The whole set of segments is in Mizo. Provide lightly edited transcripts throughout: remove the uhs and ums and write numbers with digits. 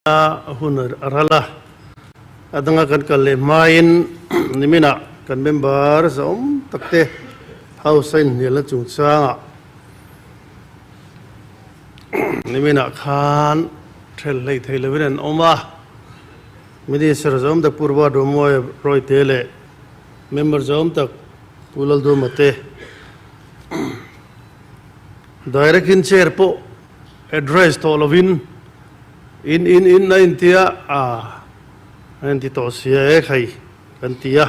A hun a ral a, a danga kan kal leh hmain niminah kan member zahawm takte House a inhnialna chungchangah niminah khan ṭhelh hleih thei lovin an awm a. Minister zahawm tak Pu Ruat Romuai Rawite leh member zahawm tak Pu Lalduma te direct in chair pawh address tawh lovin In in in a intia a a inti tawh sia e khai kan ti a,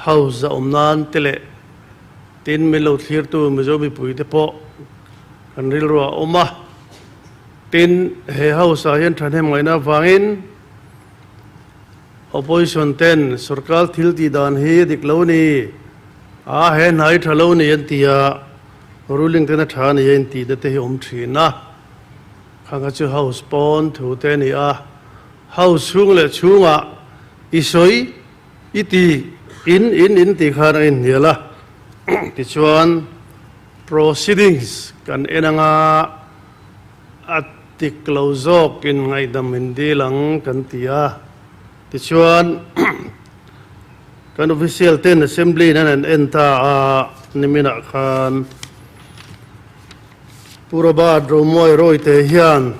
house a awm nan te leh tin min lo thlirtu Mizo mipui te pawh kan rilru a awm a, tin he house ah hian thahnem ngaihna avangin opposition ten sorkar thil tih dan hi a dik lo ni a he hnai tha lo ni an ti a, ruling ten a tha ni a intihna te hi a awm thin a. Khangkha chu house pawn thu te a ni a, house chhung leh chhungah i sawi i ti in in in tih khan a inhnial a, tichuan proceedings kan en anga a tik lo zawk in ngaihdam in dil ang kan ti a, tichuan kan official ten assembly in an han en ta a niminah khan. Pu Robert Romuai Rawite hian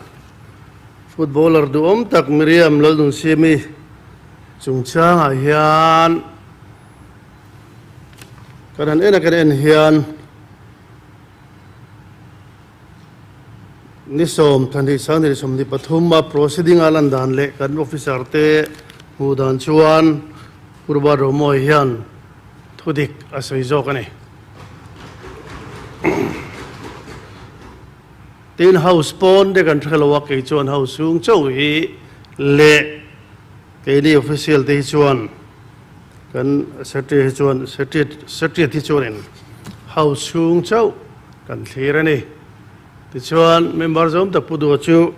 footballer duhawm tak Miriam Lalnunsiami chungchangah hian kan han en a kan en hian ni 12 2023 a proceeding a lan dan leh kan officer te hmuh dan chuan Pu Robert Romuai hian thudik a sawi zawk a ni. Tin house pawn te kan hre lo a, kei chuan house chhung chauh hi leh keini official te hi chuan kan secretary hi chuan secretary hi chuanin house chhung chauh kan thlir a ni. Tichuan member zawm tak Pu Dua chu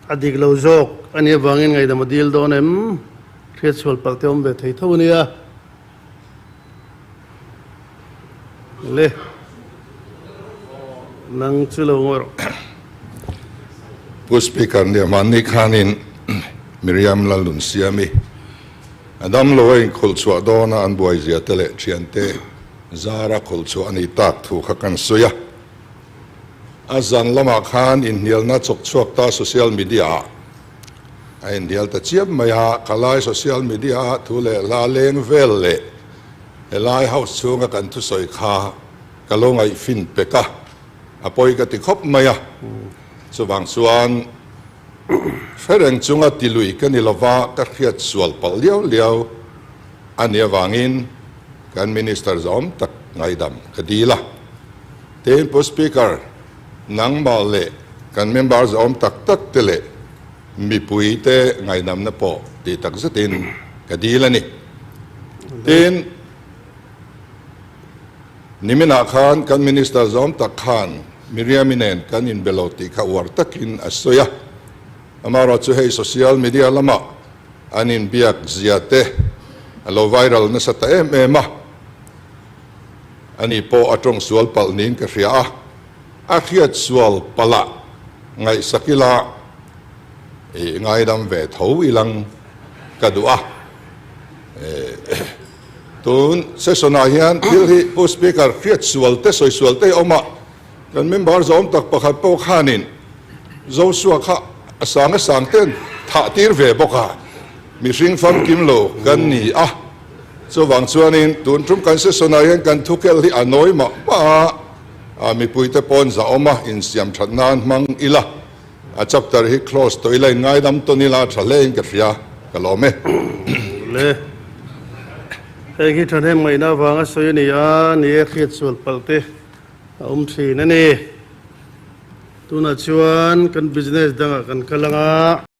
A dik lo zawk a nih avangin ngaihdam a dil dawn em? Hriatchhual palh te awm ve thei tho a nia. Le, nang chu lo ngawi rawh. Pu Speaker, nia hmanni khanin Miriam Lalnunsiami a damlo a inkhawlh chhuah dawna an buaizia te leh thiante zara khawlh chhuah a nih tak thu kha kan sawi a. A zan lamah khan inhnialna chawk chhuak ta social media ah a inhnial ta chiap mai a, khalai social media ah thu leh hla leng vel leh helai house chhunga kan thusawi kha ka lo ngaihfin pek a, a pawi ka ti khawp mai a, chuvang chuan hre reng chunga ti lui ka ni lova ka hriat sual palh liau liau a nih avangin kan minister zawm tak ngaidam ka dil a. Tin, Pu Speaker, nangmah leh kan member zawm tak tak te leh mipui te ngaihnamna pawh tih tak zetin ka dil a ni. Tin, niminah khan kan Minister zawm tak khan Miriam-i nen kan inbe lo tih kha uar takin a sawi a. Amaherawhchu hei social media lamah an inbiak zia te a lo viral nasa ta em em a. Ani pawh a tawng sual palh niin ka hria a, a hriat sual palh ah ngaihsak ila i ngaidam ve tho ilang ka duh a. Tun session ah hian thil hi Pu Speaker hriat sual te sawi sual te hi awm a, kan member zawm tak pakhat pawh khanin Joshua kha a sang a sang ten thah tir ve bawk a, mihring famkim lo kan ni a. Chuvang chuanin tun tum kan session ah hian kan thukel hi a nawi mah mah a, mipuite pawn zahawm a insiam that nan hmang ila, a chapter hi close tawh ila in ngaidam tawn ila a tha hle in ka hria, ka lawm e. Le, heng hi thahnem ngaihna avanga sawi a ni a, ni e hriat sual palh te a awm thin a ni. Tunah chuan kan business dangah kan kal ang a.